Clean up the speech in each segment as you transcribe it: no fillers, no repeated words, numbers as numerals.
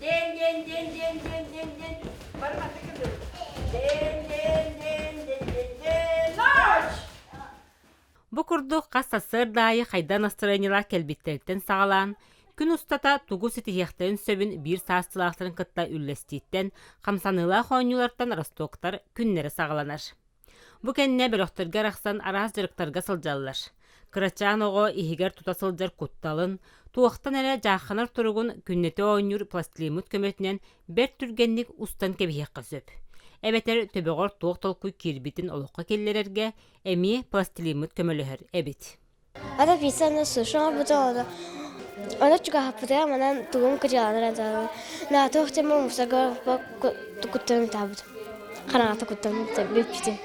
Ден ден ден ден ден ден ден. Бары маннык гынныбыт. Ден ден ден ден ден ден. Марш! Бу курдук хас сарсыарда аайы хайда настарыанньалаах кэлбиттэриттэн саҕалаан, күн устата тугу ситиһиэхтэрин сөбүн биир саастыылаахтарын кытта үллэстииттэн, хамсаныылаах оонньуулартан Ростоктар күннэрэ саҕаланар. Бу кэннэ бөлөхтөргө арахсан араас дьарыктарга сылдьаллар. Кырачаан оҕо иһигэр тута сылдьар кутталын, туохтан эрэ дьаахханар туругун күннэтэ оонньуур пластилиммыт көмөтүнэн бэрт түргэнник устан кэбиһиэххэ сөп. Эбэтэр төбөҕөр туох толкуй киирбитин олоххо киллэрэргэ эмиэ пластилиммыт көмөлөһөр эбит. Ата пиццаны суши оҥорбута ону ону чугаһаппытыгар манан тугум кырдьаҕанар этэ на туох тема мусорга куттанан таабытым хараҥата куттанан бүппүтүм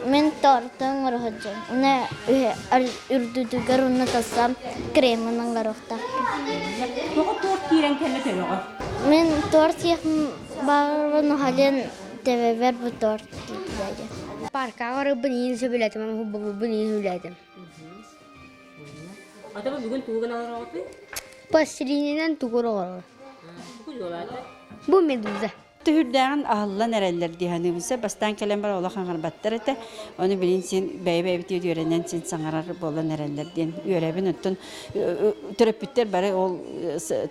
Мин торты оҥоро сылдьабын. Уна үрдүтүгэр уна тахсан кремын оҥоруохтаахпын. Тоҕо торт киирэн кэллэ төбөҕө? Мин торт сиэхпин баҕарабын уһалын төбөбөр бу торт киирдэ. Паркаҕа барарбын иин сөбүлээтим, уһулбабын иин сөбүлээтим. Ата бу бүгүн тугу гына олороҕутуй? Пластилининэн тугу оҥорор? Бу медуза. Түһүрдээҕин аһыллан эрэллэр дии саныыбын. Бастаан кэлэн баран олох аҥарбаттар этэ. Ону билин син бэйэ-бэйэбитигэр үөрэнэн син саҥарар буолан эрэллэр диэн үөрэбин. Оттон төрөппүттэр бары ол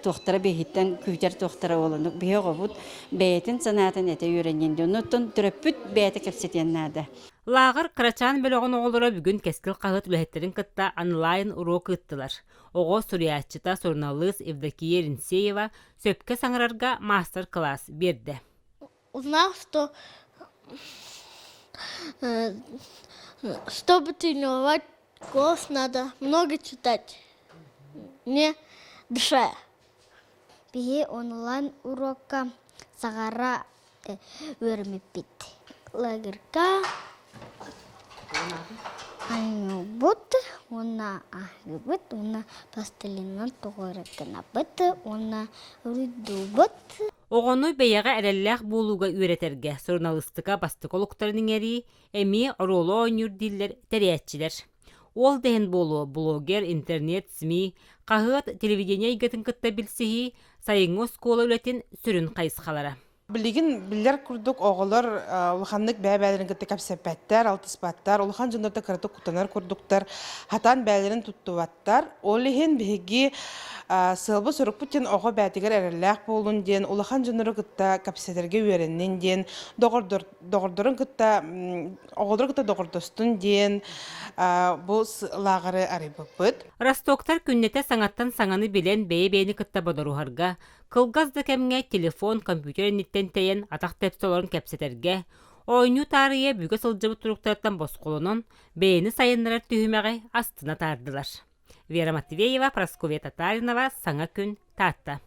туохтара биһиттэн күүтэр туохтара ол оннук биһи оҕобут бэйэтин санаатын этэ үөрэниэн диэн. Оттон төрөппүт бэйэтэ кэпсэтиэн наада. Лааҕыр кырачаан бөлөҕүн оҕолоро бүгүн Кэскил хаһыат үлэһиттэрин кытта онлайн уруок ыыттылар. Оҕо суруйааччыта, суруналыыс Евдокия Иринцеева сөпкө саҥарарга маастар-кылаас биэрдэ. Узнав, что чтобы тренировать голос, надо много читать, не дыша. Биһи онлайн уруокка саҕара үөрэммиппит. Лагерьга оонньуубут уонна аһыыбыт уонна пластилинынан тоҕо эрэ гынабыт уонна уруйдуубут. Оҕону бэйэҕэ эрэллээх буолууга үөрэтэргэ суруналыыстыка бастакы олуктарын иҥэрии эмиэ оруолу оонньуур дииллэр тэрийээччилэр. Ол да иһин буолуо, блогер, интернет, СМИ, хаһыат, телевидение эйгэтин кытта билсиһии сайыҥҥы оскуола үлэтин сүрүн хайысхалара. Билигин биллэр курдук оҕолор улаханнык бэйэ-бэйэлэрин кытта кэпсэппэттэр, алтыспаттар, улахан дьоннор да кыратык куттанар курдуктар, хатаан бэйэлэрин туттубаттар. Ол иһин биһиги сыалбыт-сорукпут диэн оҕо бэйэтигэр эрэллээх буолун диэн, улахан дьоннору кытта кэпсэтэргэ үөрэннин диэн, доҕордорун кытта оҕолору кытта доҕордостун диэн бу лааҕыры арыйбыппыт. Ростоктар күннэтэ саҥаттан саҥаны билэн бэйэ-бэйэни кытта бодоруһарга, кылгас да кэмҥэ телефон, компьютер инниттэн тэйэн атах тэпсэ олорон кэпсэтэргэ, оонньуу таарыйа бүгэ сылдьыбыт туруктарыттан босхолонон, бэйэни сайыннарар түһүмэҕи астына таардылар. Вера Матвеева, Прасковья Татаринова, Саҥа күн, Таатта.